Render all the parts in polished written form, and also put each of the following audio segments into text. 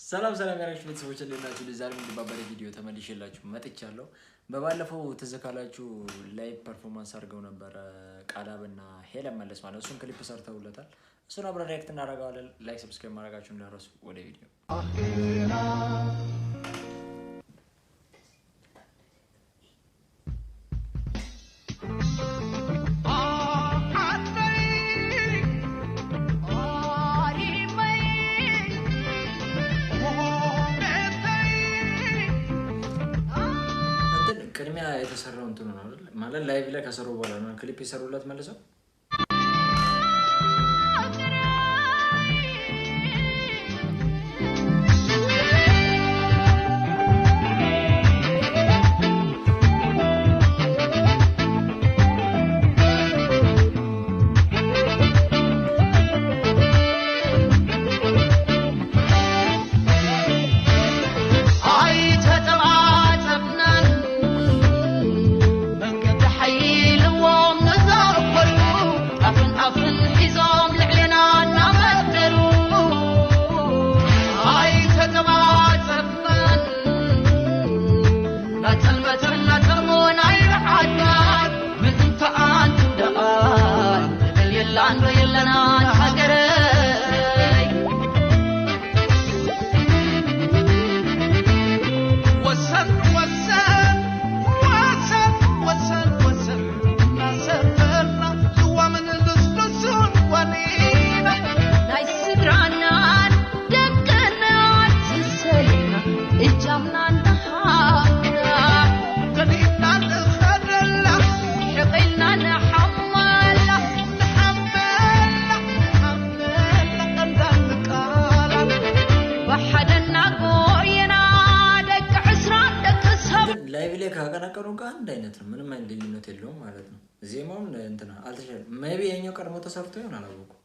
ሰላም ሰላም ያላችሁ ቤተሰቦች እንዴት ናችሁ? ዛሬ እንግዲህ ቪዲዮ ተመልሼላችሁ መጥቻለሁ። በባለፈው ትዝ ካላችሁ live performance አድርገው ነበረ ቃላብና ሄለን መለስ ማለት እሱን ክሊፕ ሰርተውለታል። እሱን አብረን react እናደርገዋለን። Like subscribe ማድረጋችሁ እንዳትረሱ። ወደ ቪዲዮ። ቅድሚያ የተሰራው እንትኑ ነው አይደል? ማለት live ላይ ከሰሩ በኋላ ነው ክሊፕ የሰሩለት መልሰው። ላይቭ ላይ ካቀነቀኑ ጋር አንድ አይነት ነው። ምንም አይነት ልዩነት የለውም ማለት ነው። ዜማውም እንትና አልተሻለም። Maybe የኛው ቀድሞ ተሰርቶ ይሆን አላወኩም።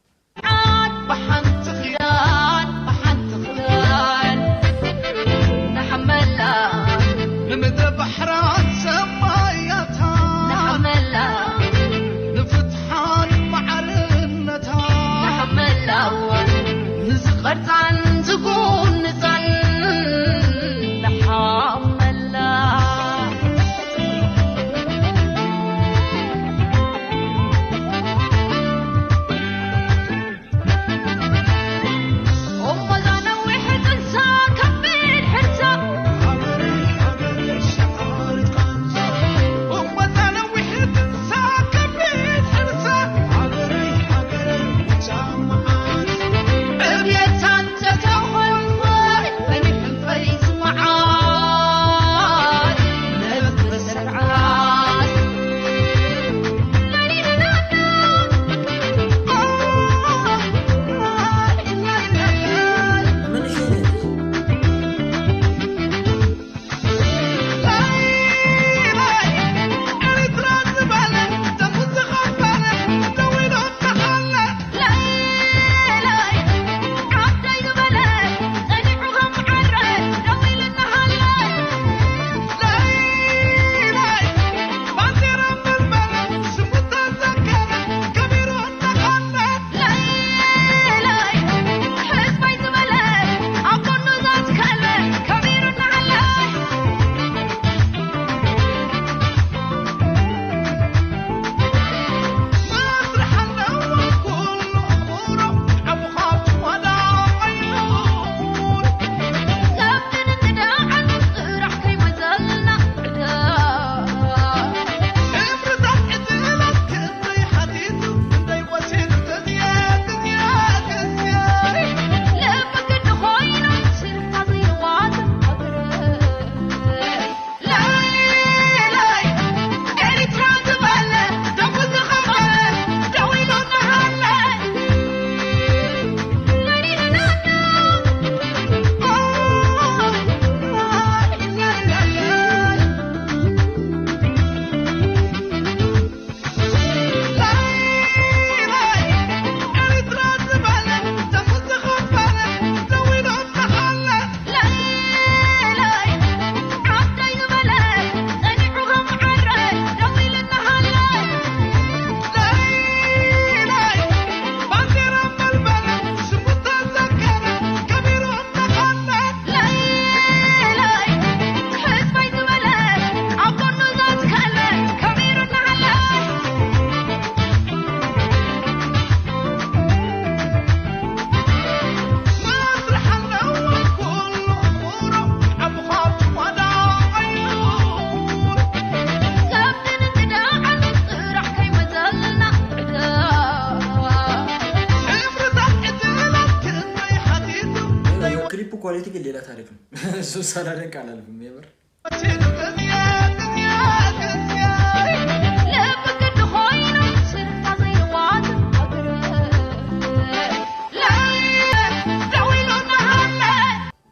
Quality ግን ሌላ ታሪክ ነው። እሱ ሳላደንቅ አላልፍም የምር።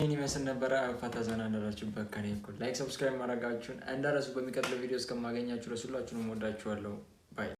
ይህን ይመስል ነበረ። ፈታ ዘና እንዳላችሁበት ከኔ እኩል like፣ subscribe ማድረጋችሁን እንዳረሱ። በሚቀጥለው ቪዲዮ እስከማገኛችሁ ድረስ ሁላችሁንም ወዳችኋለሁ።